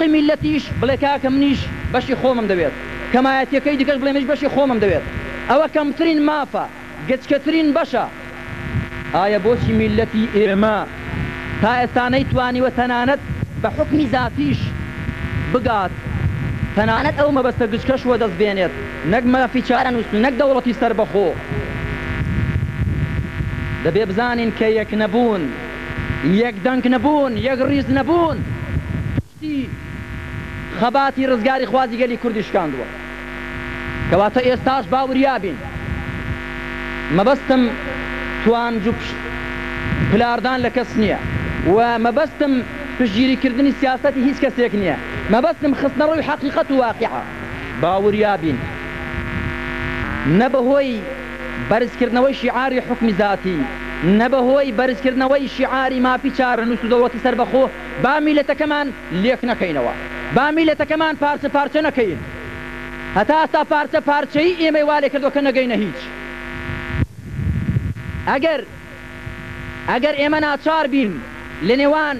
باقی میللەتیش بڵێ کاکە منیش بەشی خۆمم دەوێت، کەمایەتیەکەی دیکەش بڵێ منیش بەشی خۆمم دەوێت. ئەوە کەمترین مافە، گچکەترین بەشە. ئایا بۆچی میللەتی ئێمە تا ئێستا نەیتوانیوە تەنانەت بە حوکمی زاتیش بگات، تەنانەت ئەو مەبەستە گچکەش وەدەست بێنێت، نەک مافی چارەنووس و نەک دەوڵەتی سەربەخۆ؟ دەبێ بزانین کە یەکنەبوون، یەکدەنگ نەبوون، یەکڕیز نەبوون پشتی خەباتی ڕزگاریخوازی گەلی کوردی شکاندووە. کەواتە ئێستاش با وریا بین. مەبەستم توانج و پشت پلاردان لە کەس نییە و مەبەستم پشتگیری کردنی سیاسەتی هیچ کەسێک نییە. مەبەستم خستنەڕووی حەقیقەت و واقیعە. با وریا بین نە بەهۆی بەرزکردنەوەی شیعاری حوکمی زاتی، نە بەهۆی بەرزکردنەوەی شیعاری مافی چارەنووس و دەوڵەتی سەربەخۆ با میللەتەکەمان لێک نەکەینەوە، با میللەتەکەمان پارچە پارچە نەکەین. هەتا ئێستا پارچە پارچەیی ئێمەی وا لێکردوە کە نەگەینە هیچ. ئەگەر ئەگەر ئێمە ناچار بین لە نێوان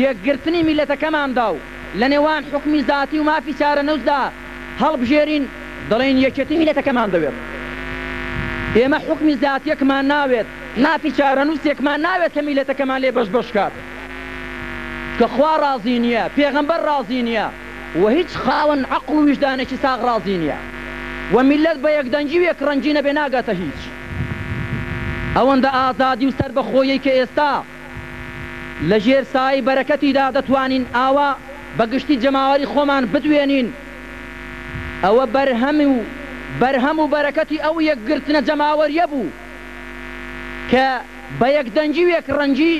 یەکگرتنی میللەتەکەماندا و لە نێوان حوکمی زاتی و مافی چارەنووسدا هەڵبژێرین، دەڵێین یەکێتی میللەتەکەمان دەوێت. ئێمە حوکمی زاتیەکمان ناوێت، مافی چارەنووسێکمان ناوێت کە میللەتەکەمان لێ بەش بەش کات. چونکە خوا ڕازی نییە، پێغەمبەر ڕازی نییە و هیچ خاوەن عەقڵ و ویژدانێکی ساغ ڕازی نییە و میللەت بە یەکدەنگی و یەکڕەنگی نەبێ ناگاتە هیچ. ئەوەندە ئازادی و سەربەخۆیەی کە ئێستا لە ژێر سایەی بەرەکەتیدا دەتوانین ئاوا بە گشتی جەماوەری خۆمان بدوێنین، ئەوە بەرهەم و بەرهەم و بەرەکەتی ئەو یەکگرتنە جەماوەرییە بوو کە بە یەکدەنگی و یەکڕەنگی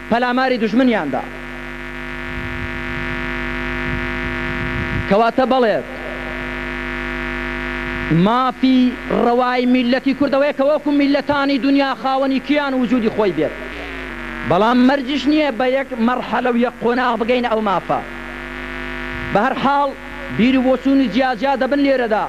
پەلاماری دوژمنیان دا. کەواتە بەڵێ مافی ڕەوای میللەتی کورد ئەوەیە کە وەکو میللەتانی دونیا خاوەنی کیان و وجودی خۆی بێت. بەڵام مەرجیش نییە بە یەک مەرحەلە و یەک قۆناغ بگەینە ئەو مافە. بە هەر حاڵ بیر و بۆچوونی جیاجیا دەبن لێرەدا،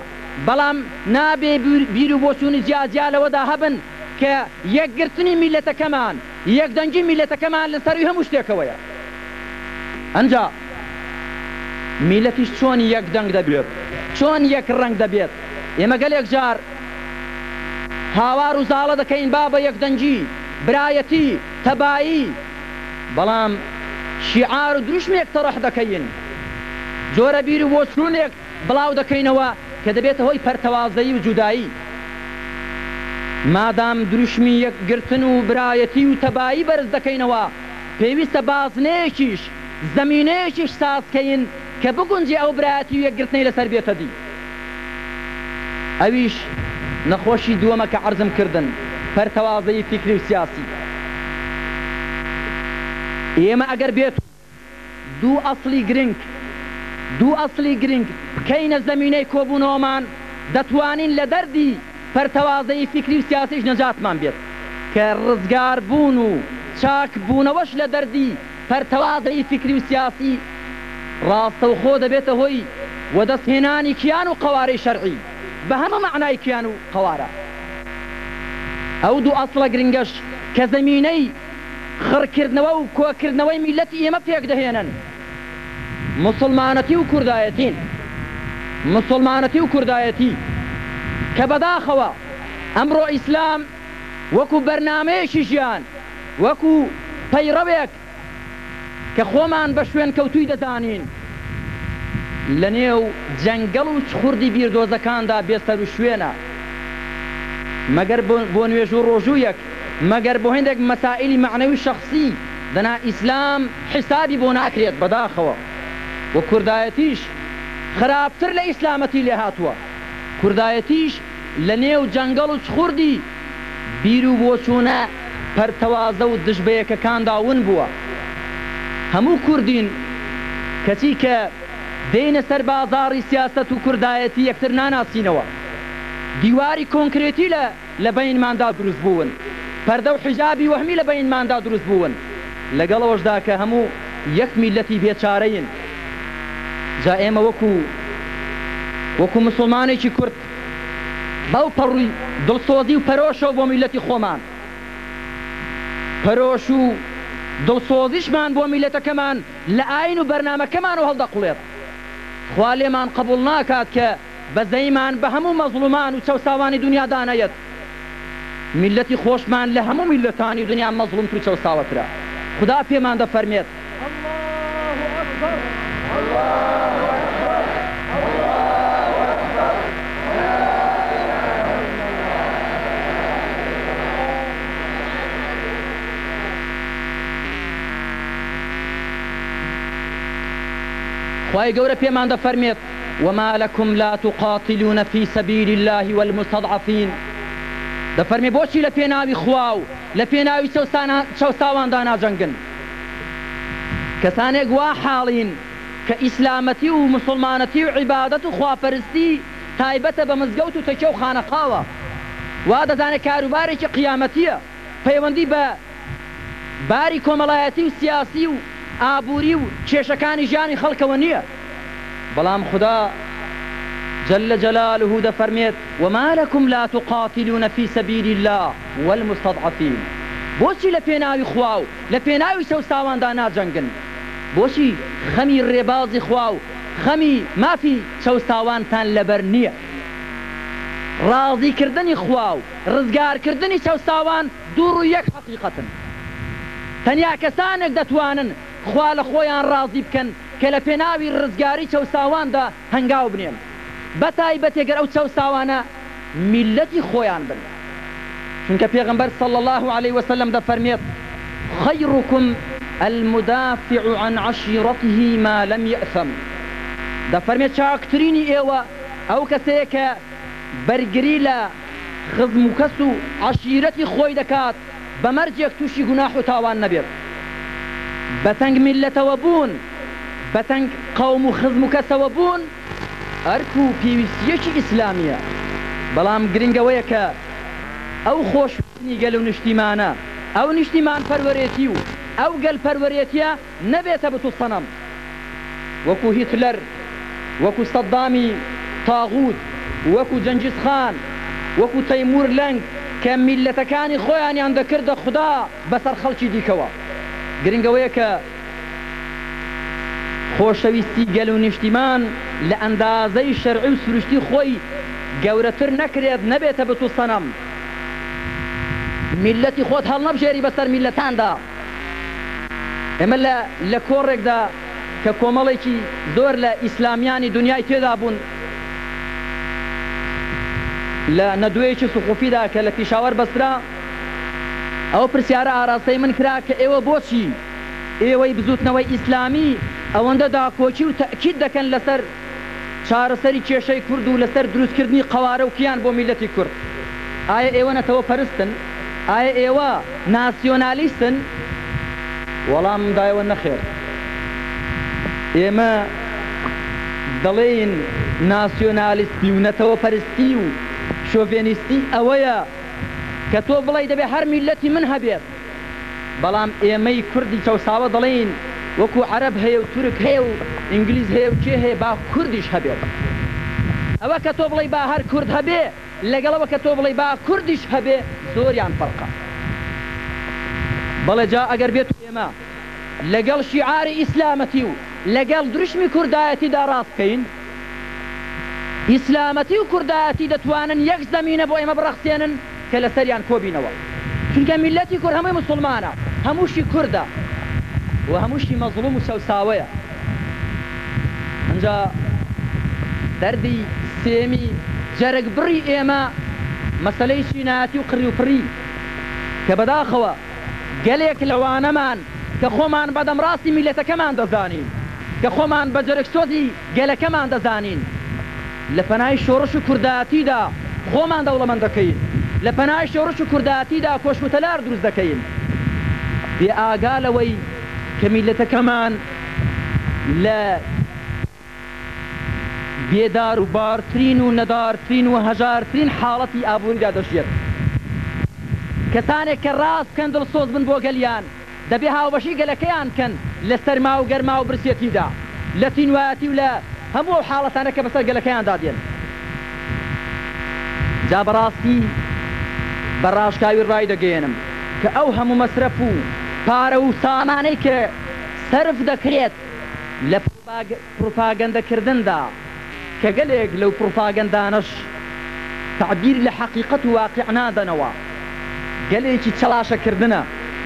بەڵام نابێ بیر و بۆچوونی جیاجیا لەوەدا هەبن کە یەکگرتنی میللەتەکەمان، یەکدەنگی میللەتەکەمان لە سەرووی هەموو شتێکەوەیە. ئەنجا میللەتیش چۆن یەکدەنگ دەبێت؟ چۆن یەکڕەنگ دەبێت؟ ئێمە گەلێک جار هاوار و زاڵە دەکەین با بە یەکدەنگی، برایەتی، تەبایی، بەڵام شیعار و دروشمێک تەڕح دەکەین، جۆرە بیر و بۆچوونێک بڵاو دەکەینەوە کە دەبێتە هۆی پەرتەوازەیی و جودایی. مادام دروشمی یەکگرتن و برایەتی و تەبایی بەرز دەکەینەوە، پێویستە بازنەیەکیش، زەمینەیەکیش ساز کەین کە بگونجێ ئەو برایەتی و یەکگرتنەی لەسەر بێتە دی. ئەویش نەخۆشی دووەمە کە عەرزم کردن، پەرتەوازەیی فیکری و سیاسی. ئێمە ئەگەر بێتو دوو ئەسڵی گرنگ دوو ئەسڵی گرنگ بکەینە زەمینەی کۆبوونەوەمان، دەتوانین لە دەردی پەرتەوازەیی فیکری و سیاسیش نەجاتمان بێت، کە ڕزگاربوون و چاکبوونەوەش لە دەردی پەرتەوازەیی فیکری و سیاسی ڕاستەوخۆ دەبێتە هۆی وەدەستهێنانی کیان و قەوارەی شەرعی بە هەموو مەعنای کیان و قەوارە. ئەو دوو ئەسڵە گرنگەش کە زەمینەی خڕکردنەوە و کۆکردنەوەی میللەتی ئێمە پێکدەهێنن، موسڵمانەتی و کوردایەتین. موسڵمانەتی و کوردایەتی کە بەداخەوە ئەمڕۆ ئیسلام وەکو بەرنامەیەکی ژیان، وەکو پەیڕەوێک کە خۆمان بە شوێنکەوتووی دەزانین، لەنێو جەنگەڵ و چخوردی بیردۆزەکاندا بێسەروشوێنە، مەگەر بۆ نوێژ و ڕۆژوویەک، مەگەر بۆ هێندێک مەسائیلی مەعنەوی و شەخسی، دەنا ئیسلام حیسابی بۆ ناکرێت، بەداخەوە و کوردایەتیش خراپتر لە ئیسلامەتی لێهاتووە، کوردایەتیش لەنێو جەنگەڵ و چخوردی بیر و بۆچوونە پەرتەوازە و دژبەیەکەکاندا ون بووە. هەموو کوردین، کەچی کە دێینە سەر بازاڕی سیاسەت و کوردایەتی یەکتر ناناسینەوە. دیواری کۆنکرێتی لە لە بەینماندا دروست بوون. پەردە و حیجابی وەهمی لە بەینماندا دروست بوون. لەگەڵ ئەوەشدا کە هەموو یەک میللەتی بێچارەین. جا ئێمە وەکو وەکو مسوڵمانێکی کورد، بەو پەڕی دڵسۆزی و پەرۆشەوە بۆ میللەتی خۆمان، پەرۆش و دڵسۆزیشمان بۆ میللەتەکەمان لە ئاین و بەرنامەکەمانەوە هەڵدەقوڵێت. خوا لێمان قبوڵ ناکات کە بەزەیمان بە هەموو مەزڵومان و چەوساوانی دونیادا نەیەت. میللەتی خۆشمان لە هەموو میللەتانی دونیا مەزڵومتر و چەوساوەترە. خودا پێمان دەفەرمێت. خوای گەورە پێمان دەفەرمێت، وما لکم لا تقاتلون فی سبیل اللە والمستضعفین، دەفەرمێ بۆچی لە پێناوی خوا و لە پێناوی چەوساواندا ناجەنگن؟ کەسانێک وا حاڵین کە ئیسلامەتی و موسڵمانەتی و عیبادەت و خواپەرستی تایبەتە بە مزگەوت و تەکیە و خانەقاوە، وا دەزانێت کاروبارێکی قیامەتیە، پەیوەندی بە باری کۆمەڵایەتی و سیاسی و ئابووری و کێشەکانی ژیانی خەڵکەوە نییە، بەڵام خودا جل جلالە دەفەرمێت، وما لکم لا تقاتلون فی سبیل اللە والمستضعفین، بۆچی لە پێناوی خوا و لە پێناوی چەوساواندا ناجەنگن؟ بۆچی خەمی ڕێبازی خوا و خەمی مافی چەوساوانتان لەبەر نییە؟ ڕازیکردنی خوا و ڕزگارکردنی چەوساوان دوو ڕووی یەک حەقیقەتن. تەنیا کەسانێک دەتوانن خوا لە خۆیان ڕازی بکەن کە لە پێناوی ڕزگاری چەوساواندا هەنگاو بنێن، بەتایبەتی گەر ئەو چەوساوانە میللەتی خۆیان بن. چونکە پێغەمبەر صلی اللە علیە وسلم دەفەرمێت، خیرکم المدافع عن عشیرته ما لم یأثم، دەفەرمێت چاکترینی ئێوە ئەو کەسەیە کە بەرگری لە خزم و کەس و عەشیرەتی خۆی دەکات بە مەرجێک تووشی گوناح و تاوان نەبێت. بەتەنگ میللەتەوە بوون، بەتەنگ قەوم و خزم و کەسەوە بوون ئەرک و پێویستییەکی ئیسلامییە، بەڵام گرنگ ئەوەیە کە ئەو خۆشویستنی گەل و نیشتیمانە، ئەو نیشتیمانپەروەرێتی و ئەو گەلپەروەرێتییە نەبێتە بت و سەنەم. وەکو هیتلەر، وەکو سەدامی تاغوت، وەکو جەنگیز خان، وەکو تەیمور لەنگ کە میللەتەکانی خۆیانیان دەکردە خودا بەسەر خەڵکی دیکەوە. گرنگ ئەوەیە کە خۆشەویستی گەل و نیشتیمان لە ئەندازەی شەرعی و سروشتی خۆی گەورەتر نەکرێت نەبێتە بت و سەنەم. میللەتی خۆت هەڵنەبژێری بەسەر میللەتاندا. ئێمە لە لە کۆڕێکدا کە کۆمەڵێکی زۆر لە ئیسلامیانی دونیای تێدا بوون، لە نەدوەیەکی سوخوفیدا کە لە پیشاوەر بەسترا، ئەو پرسیارە ئاراستەی من کرا کە ئێوە بۆچی ئێوەی بزووتنەوەی ئیسلامی ئەوەندە داکۆکی و تەئکید دەکەن لەسەر چارەسەری کێشەی کورد و لەسەر دروستکردنی قەوارە و کیان بۆ میللەتی کورد؟ ئایا ئێوە نەتەوە پەرستن؟ ئایا ئێوە ناسیۆنالیستن؟ وەڵامم دایەوە نەخێر. ئێمە دەڵێین ناسیۆنالیستی و نەتەوە پەرستی و شۆڤێنیستی ئەوەیە کە تۆ بڵێی دەبێ هەر میللەتی من هەبێت. بەڵام ئێمەی کوردی چەوساوە دەڵێین وەکو عەرەب هەیە و تورک هەیە و ئینگلیز هەیە و کێ هەیە با کوردیش هەبێت. ئەوە کە تۆ بڵێی با هەر کورد هەبێ لەگەڵ ئەوە کە تۆ بڵێی با کوردیش هەبێ زۆریان فەرقە. بەڵێ جا ئەگەر بێتو ئێمە لەگەڵ شیعاری ئیسلامەتی و لەگەڵ دروشمی کوردایەتیدا ڕاست بکەین، ئیسلامەتی و کوردایەتی دەتوانن یەک زەمینە بۆ ئێمە بڕەخسێنن کە لەسەریان کۆبینەوە. چونکە میللەتی کورد هەمووی موسوڵمانە، هەمووشی کوردە و هەمووشی مەزڵوم و چەوساوەیە. ئنجا دەردی سێمی جەرگبڕی ئێمە مەسەلەی چینایەتی و قڕی و پڕی کە بەداخەوە گەلێک لەوانەمان کە خۆمان بە دەمڕاستی میللەتەکەمان دەزانین، کە خۆمان بە جەرگسۆزی گەلەکەمان دەزانین، لە پەنای شۆڕش و کوردایەتیدا خۆمان دەوڵەمەند دەکەین، لە پەنای شۆڕش و کوردایەتیدا کۆشک و تەلار دروست دەکەین، بێ ئاگا لەوەی کە میللەتەکەمان لە بێداروبارترین و نەدارترین و هەژارترین حاڵەتی ئابووریدا دەژیێت. کەسانێک کە ڕاست بکەن دڵسۆز بن بۆ گەلیان، دەبێ هاوبەشی گەلەکەیان بکەن لە سەرما و گەرما و برسێتیدا، لە تینوایەتی و لە هەموو ئەو حاڵەتانە کە بەسەر گەلەکەیاندا دێن. جا بەڕاستی بە ڕاشکاوی ڕایدەگەیەنم کە ئەو هەموو مەسرەف و. پارە و سامانەی کە سەرف دەکرێت لە پروپاگەندەکردندا، کە گەلێک لەو پروپاگەندانەش تەعبیر لە حەقیقەت و واقیع نادەنەوە، گەلێکی چەواشەکردنە.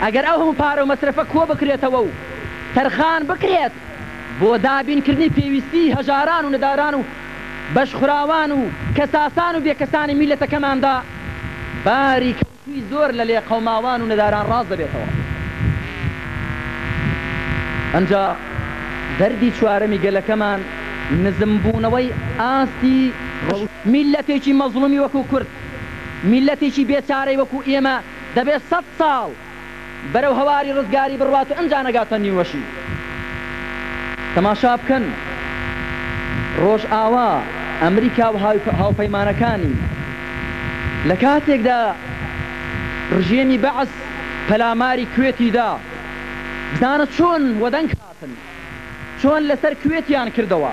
ئەگەر ئەو هەموو پارە و مەسرەفە کۆبکرێتەوە و تەرخان بکرێت بۆ دابینکردنی پێویستیی هەژاران و نەداران و بەشخوراوان و کەساسان و بێکەسانی میللەتەکەماندا، باری کەوتووی زۆر لە لێقەوماوان و نەداران ڕاست دەبێتەوە. ئەنجا دەردی چوارەمی گەلەکەمان نزمبوونەوەی ئاستی ڕەوشت. میللەتێکی مەزڵومی وەکوو کورد، میللەتێکی بێچارەی وەکوو ئێمە دەبێ سەت ساڵ بەرەو هەواری ڕزگاری بڕوات و ئەنجا نەگاتە نیوەشی. تەماشا بکەن ڕۆژئاوا، ئەمریکا و هاوپەیمانەکانی لە کاتێکدا ڕژێمی بەعس پەلاماری کوێتی دا، بزانە چۆن وەدەنگ هاتن. چۆن لەسەر کوێتیان کردەوە.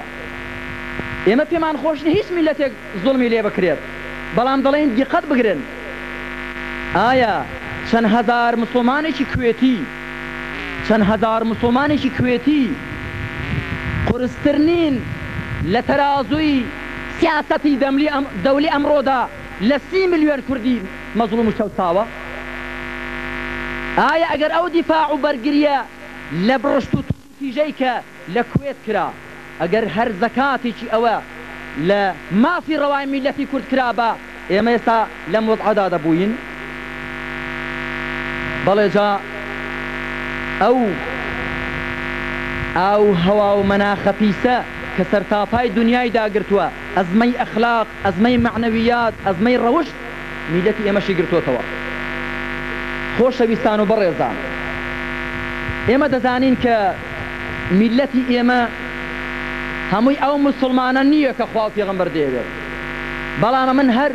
ئێمە پێمان خۆش نیە هیچ میللەتێک زوڵمی لێ بکرێت، بەڵام دەڵێین دیقەت بگرن ئایا چەند هەزار مسوڵمانێکی کوێتی چەند هەزار مسوڵمانێکی کوێتی قورستر نین لە تەرازووی سیاسەتی دەولی ئەمڕۆدا لە سی ملیۆن کوردی مەزڵوم و چەوساوە؟ ئایا ئەگەر ئەو دیفاع و بەرگریە لە بڕشت و توندوتیژەی کە لە کوێت کرا، ئەگەر هەر زەکاتێکی ئەوە لە مافی ڕەوای میللەتی کورد کرابا، ئێمە ئێستا لەم وەزعەدا دەبووین؟ بەڵێ جا ئەو ئاو هەوا و مەناخە پیسە کە سەرتاپای دونیای داگرتووە، ئەزمەی ئەخلاق، ئەزمەی مەعنەویات، ئەزمەی ڕەوشت، میللەتی ئێمەشی گرتۆتەوە. خۆشەویستان و بەڕێزان ئێمە دەزانین کە میللەتی ئێمە هەمووی ئەو موسڵمانە نییە کە خوا و پێغەمبەر دەیەوێت، بەڵام من هەر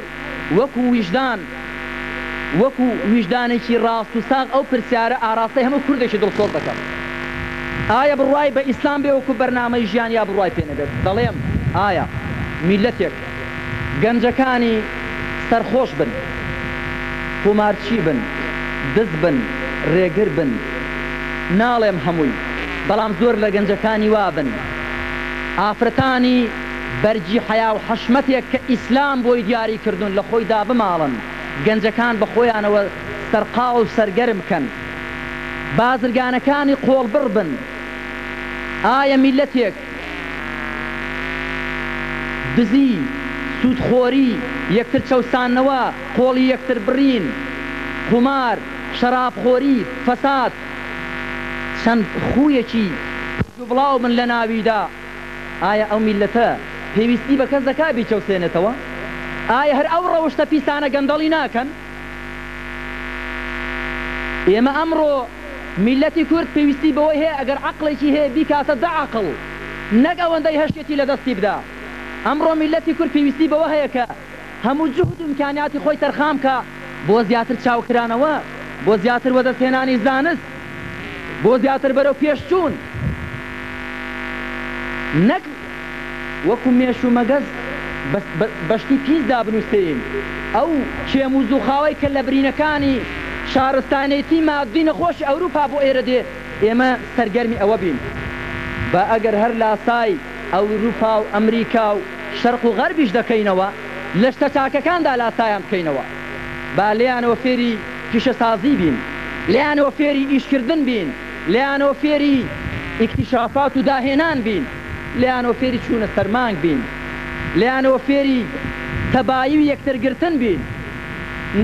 وەکو ویژدان وەکو ویژدانێکی ڕاست و ساغ ئەو پرسیارە ئاراستەی هەموو کوردێکی دڵسۆز دەکەم، ئایا بڕوای بە ئیسلام بێ وەکو بەرنامەی ژیان یا بڕوای پێ نەبێت؟ دەڵێم ئایا میللەتێک گەنجەکانی سەرخۆش بن، قومارچی بن، دز بن، رێگر بن، ناڵێم هەمووی، بەڵام زۆر لە گەنجەکانی وا بن، ئافرەتانی بەرگی حەیا و حەشمەتێک کە ئیسلام بۆی دیاری کردوون لە خۆی دابماڵن، گەنجەکان بە خۆیانەوە سەرقاڵ و سەرگەرم بکەن، بازرگانەکانی قۆڵبڕ بن، ئایا میللەتێک. دزی، سوودخۆری، یەکتر چەوساندنەوە، قۆڵی یەکتر بڕین، قومار، شەرابخۆری، فەساد، چەند خوویەکی پرژوبڵاو بن لە ناویدا، ئایا ئەو میللەتە پێویستی بە کەس دەکات بیچەوسێنێتەوە؟ ئایا هەر ئەو ڕەوشتە پیسانە گەندەڵی ناکەن؟ ئێمە ئەمڕۆ میللەتی کورد پێویستی بەوەی هەیە ئەگەر عەقڵێکی هەیە بیکاتە دە عەقڵ نەک ئەوەندەی هەشیەتی لە دەستی بدا. ئەمڕۆ میللەتی کورد پێویستی بەوە هەیە کە هەموو جوهد و ئیمکانیاتی خۆی تەرخان بکا بۆ زیاتر چاوکرانەوە، بۆ زیاتر وەدەستهێنانی زانست، بۆ زیاتر بەرەو پێش چوون نەک وەکو مێش و مەگەز بە شتی پیس دابنووسێین، ئەو کێم و زووخاوەی کە لە برینەکانی شارستانێتی ماددی نەخۆشی ئەوروپا بۆ ئێرە دێ، ئێمە سەرگەرمی ئەوە بین. با ئەگەر هەر لاسای ئەوروپا و ئەمریکا و شەرق و غەربیش دەکەینەوە، لە شتە چاکەکاندا لاسایان بکەینەوە. با لێیانەوە فێری پیشەسازی بین، لێیانەوە فێری ئیشکردن بین، لێیانەوە فێری ئیکتیشافات و داهێنان بین، لێیانەوە فێری چوونە سەر مانگ بین، لێیانەوە فێری تەبایی و یەکترگرتن بین،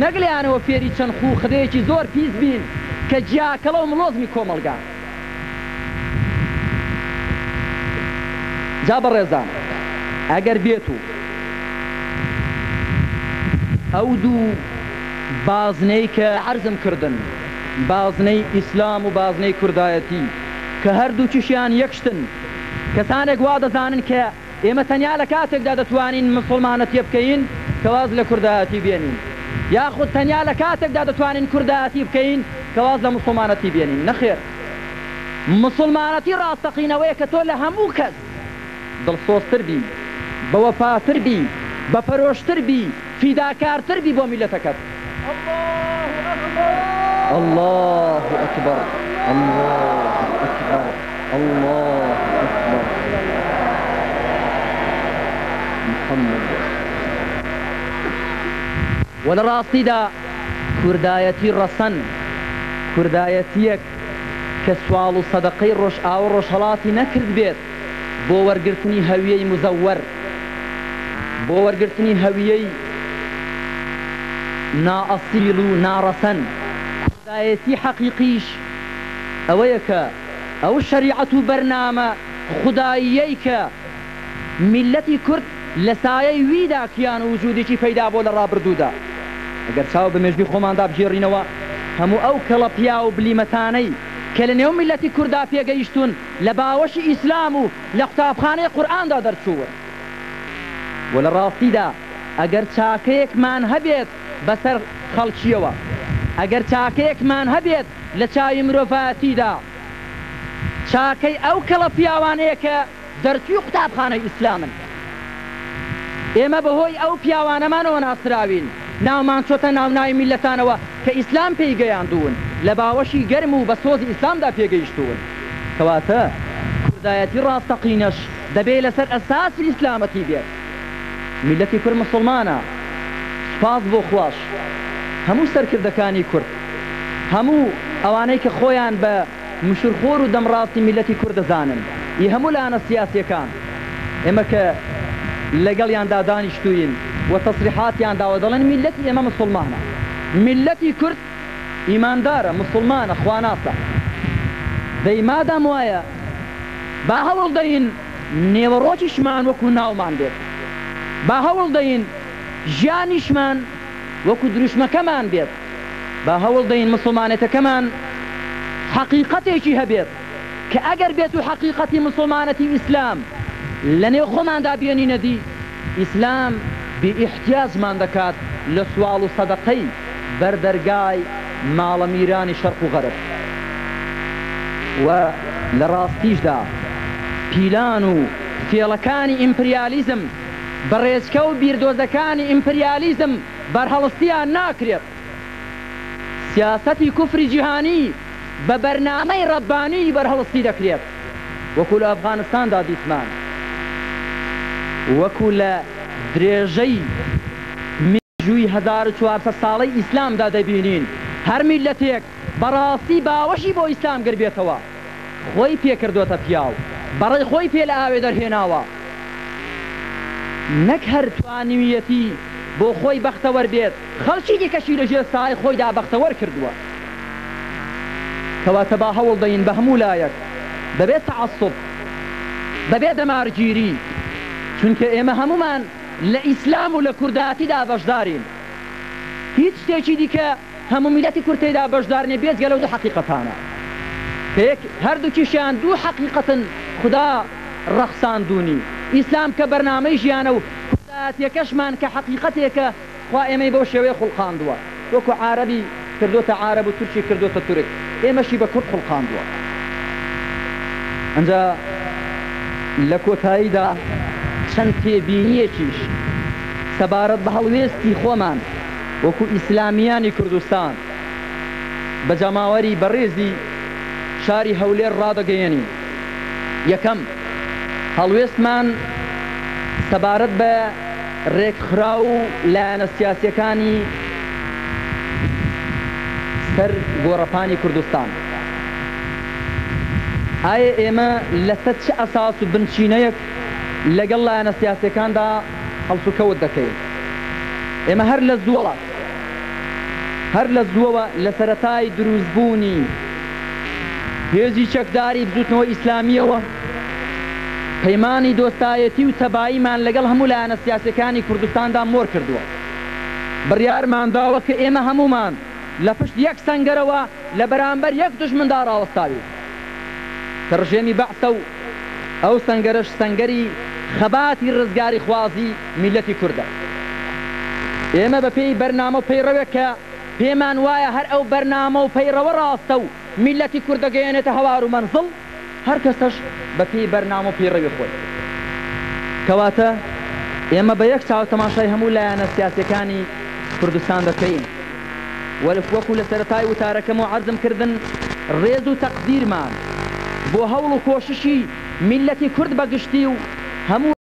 نەک لێیانەوە فێری چەند خوو خدەیەکی زۆر پیس بین کە گیاکەڵە و مڵۆزمی کۆمەڵگان. جا بەڕێزان ئەگەر بێتو ئەو دوو بازنەی کە عەرزم کردن، بازنەی ئیسلام و بازنەی کوردایەتی کە هەردووکیشیان یەک شتن، کەسانێک وا دەزانن کە ئێمە تەنیا لە کاتێکدا دەتوانین مسوڵمانەتیە بکەین کە واز لە کوردایەتی بێنین، یاخود تەنیا لە کاتێکدا دەتوانین کوردایەتی بکەین کە واز لە مسوڵمانەتی بێنین. نەخێر، مسوڵمانەتی ڕاستەقینەوەیە کە تۆ لە هەموو کەس دڵسۆزتر بی، بەوەفاتر بی، بەپەرۆشتر بی، فیداکارتر بی بۆ میللەتەکەت. اللە اکبر. اللە اکبر اللە اکبر محمد رسول. وە لە ڕاستیدا کوردایەتی ڕەسەن کوردایەتیەک کە سواڵ و سەدەقەی ڕۆژئاو ڕۆژهەڵاتی نەکردبێت بۆ وەرگرتنی هەویەی مزەوەر بۆ وەرگرتنی هەویەی نائەسیڵ و ناڕەسەن. کوردایەتی حەقیقیش ئەوەیە کە ئەو شەریعەت و بەرنامە خوداییەی کە میللەتی کورد لە سایەی ویدا کیان و وجودێکی پەیدا بۆ لە ڕابردوودا ئەگەر چاو بە مێژووی خۆماندا بگێڕینەوە هەموو ئەو کەڵە پیاو و بلیمەتانەی کە لە نێو میللەتی کوردا پێگەیشتوون لە باوەشی ئیسلام و لە قوتابخانەی قورئاندا دەرچوون و لە ڕاستیدا ئەگەر چاکەیەکمان هەبێت بەسەر خەڵکییەوە، ئەگەر چاکەیەکمان هەبێت لە چاوی مرۆڤایەتیدا، چاکەی ئەو کەڵە پیاوانەیە کە دەرچووی قوتابخانەی ئیسلامن. ئێمە بەهۆی ئەو پیاوانەمانەوە ناسراوین، ناومان چۆتە ناو ناوی میللەتانەوە کە ئیسلام پێی گەیاندوون، لە باوەشی گەرم و بە سۆزی ئیسلامدا پێگەیشتوون. کەواتە کوردایەتی ڕاستەقینەش دەبێ لەسەر ئەساسی ئیسلامەتی بێت. میللەتی کورد موسڵمانە، سوپاس بۆ خواش هەموو سەرکردەکانی کورد، هەموو ئەوانەی کە خۆیان بە مشورخۆر و دەمڕاستی میللەتی کورد دەزانن، ی هەموو لایەنە سیاسیەکان، ئێمە کە لەگەڵیاندا دانیشتووین و تەسریحاتیان داوە دەڵێن میللەتی ئێمە موسڵمانە، میللەتی کورد ئیماندارە، موسڵمانە، خواناسە. دەی مادام وایە با هەوڵ دەین نێوەڕۆکیشمان وەکو ناومان بێت، با هەوڵ دەین ژیانیشمان وەکو دروشمەکەمان بێت، با هەوڵ دەین موسڵمانێتەکەمان حەقیقەتێکی هەبێت کە ئەگەر بێتو حەقیقەتی موسڵمانەتی و ئیسلام لە نێو خۆماندا بێنینە دی، ئیسلام بێ ئیحتیاجمان دەکات لە سواڵ و سەدەقەی بەر دەرگای ماڵە میرانی شەرق و غەرب و لە ڕاستیشدا پیلان و فێڵەکانی ئیمپریالیزم بە ڕێچکە و بیردۆزەکانی ئیمپریالیزم بەرهەڵستیان ناکرێت. سیاسەتی کوفری جیهانی بە بەرنامەی ڕەبانی بەرهەڵستی دەکرێت، وەکو لە ئەفغانستاندا دیتمان، وەکو لە درێژەی مێژووی 1400 ساڵەی ئیسلامدا دەبینین، هەر میللەتێک بەڕاستی باوەشی بۆ ئیسلام گربێتەوە، خۆی پێ کردۆتە پیاو، بەڕەی خۆی پێ لە ئاوێ دەرهێناوە، نەک هەر توانیویەتی بۆ خۆی بەختەوەر بێت، خەڵکی دیکەشی لە ژێر سایەی خۆیدا بەختەوەر کردووە. کەواتە با هەوڵ دەین بە هەموو لایەک، بەبێ تەعەسوب، بەبێ دەمارگیری، چونکە ئێمە هەموومان لە ئیسلام و لە کوردایەتیدا بەشدارین، هیچ شتێکی دیکە هەموو میللەتی کورد تێیدا بەشدار نیە بێجگە لەو دوو حەقیقەتانە کە یەک هەردووکیشیان دوو حەقیقەتن خودا ڕەخساندوونی، ئیسلام کە بەرنامەی ژیانە و کوردایەتیەکەشمان کە حەقیقەتێکە خوا ئێمەی بەو شێوەیە خوڵقاندووە وەکو عارەبی کردۆتە عارەب و تورکی کردۆتە تورک ئێمەشی بە کورد خوڵقاندووە. ئەنجا لە کۆتاییدا چەند تێبینیەکیش سەبارەت بە هەڵوێستی خۆمان وەکو ئیسلامیانی کوردستان بە جەماوەری بەڕێزی شاری هەولێر ڕادەگەیەنین. یەکەم، هەڵوێستمان سەبارەت بە ڕێکخراو و لایەنە سیاسیەکانی سەر گۆڕەپانی کوردستان. ئایە ئێمە لەسەر چ ئەساس و بنچینەیەک لەگەڵ لایەنە سیاسیەکاندا هەڵسوکەوت دەکەین؟ ئێمە هەر لە زووەوە هەر لە زووەوە لە سەرەتای دروستبوونی هێزی چەکداری بزووتنەوەی ئیسلامییەوە پەیمانی دۆستایەتی و تەباییمان لەگەڵ هەموو لایەنە سیاسییەکانی کوردستاندا مۆر کردووە. بڕیارمان داوە کە ئێمە هەموومان لە پشت یەک سەنگەرەوە لە بەرامبەر یەک دوژمندا ڕاوەستاوین کە ڕژێمی بەعسە و ئەو سەنگەرەش سەنگەری خەباتی ڕزگاریخوازی میللەتی کوردە. ئێمە بە پێی بەرنامە و پەیڕەوێک کە پێمان وایە هەر ئەو بەرنامە و پەیڕەوە ڕاستە و میللەتی کورد دەگەیەنێتە هەوار و مەنزڵ، هەر کەسەش بە پێی بەرنامە و پەیڕەوی خۆی. کەواتە ئێمە بە یەک چاو تەماشای هەموو لایەنە سیاسیەکانی کوردستان دەکەین و وەکو لە سەرەتای وتارەکەمەوە عەرزم کردن. ڕێز و تەقدیرمان بۆ هەوڵ و کۆششی میللەتی کورد بە گشتی و هەموو.